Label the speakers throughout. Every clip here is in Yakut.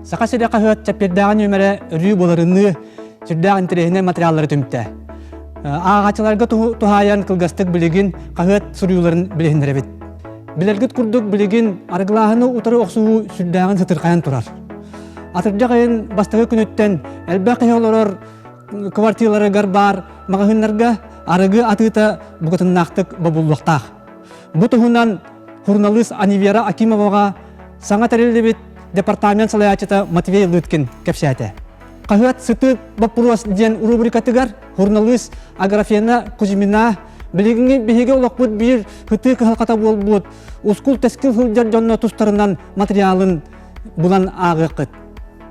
Speaker 1: Саха сирэ хаһыат чэппиэрдээҕи нүөмэрэ өрүү буоларыныы сүрдээх интэриэһинэй материаллары түмтэ. Ааҕааччыларга туһаайан кылгастык билигин хаһыат суруйууларын билиһиннэрэбит. Билэргит курдук билигин арыгылааһыны утары охсуһуу сүрдээҕин сытырхайан турар. Атырдьах ыйын бастакы күнүттэн элбэх киһи олорор квартираларыгар баар маҕаһыыннарга арыгы атыыта букатыннаахтык бобуллуохтаах. Бу туһунан суруналыыс Анивера Акимоваҕа саҥа тэриллибит департамент салайааччыта Матвей Лыткин кэпсээтэ. Хаһыат «Сытыы боппуруос» диэн рубрикатыгар суруналыыс Аграфена Кузьмина билигиҥҥи биһиги олохпут биир сытыы кыһалҕата буолбут ускул-тэскил сылдьар дьонно тустарынан материалын булан ааҕыаххыт.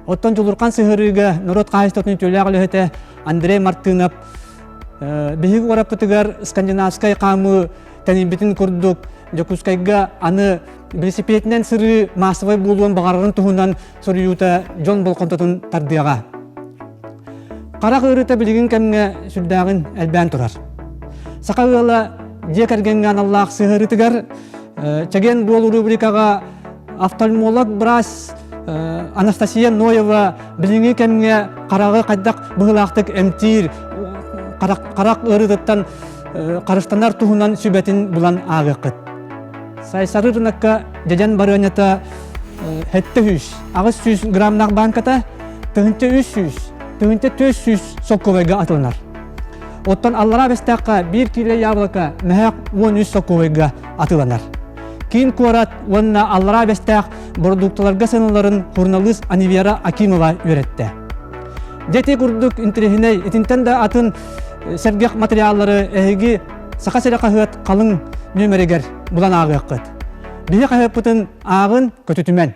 Speaker 1: Оттон Дьулурхан сыһыарыыга норуот хаһаайыстыбатын үтүөлээх үлэһитэ Андрей Мартынов биһиги куораппытыгар скандинавскай хаамыы тэнийбитин курдук Дьокуускайга аны велосипединэн сырыы маассабай буолуон баҕарарын туһунан суруйуута дьон болҕомтотун тардыаҕа. Харах ыарыыта билигин кэмҥэ сүрдээҕин элбээн турар. Саха ыала дьиэ кэргэҥҥэ аналлаах сыһыарыытыгар Чэгиэн буол рубрикаҕа офтальмолог быраас Анастасия Ноева билиҥҥи кэмҥэ хараҕы хайдах быһыылаахтык эмтиир, харах ыарыытыттан харыстанар туһунан сүбэтин булан ааҕыаххыт. Сайсары рынокка дьэдьэн барыанньата 700, 800 граммнаах бааҥката 1300, 1400 солкуобайга атыланар. Оттон Аллараа Бэстээххэ биир киилэ яблоко мөһөөх 13 солкуобайга атыыланар. Киин куорат уонна Аллараа Бэстээх бородуукталарга сыаналарын суруналыыс Анивера Акимова үөрэттэ. Дьэ ити курдук интэриэһинэй, итинтэн да атын сэргэх материаллары эһиги Саха сирэ хаһыат халыҥ нүөмэригэр булан ааҕыаххыт. Биһи хаһыаппытын ааҕын, көтүтүмэн.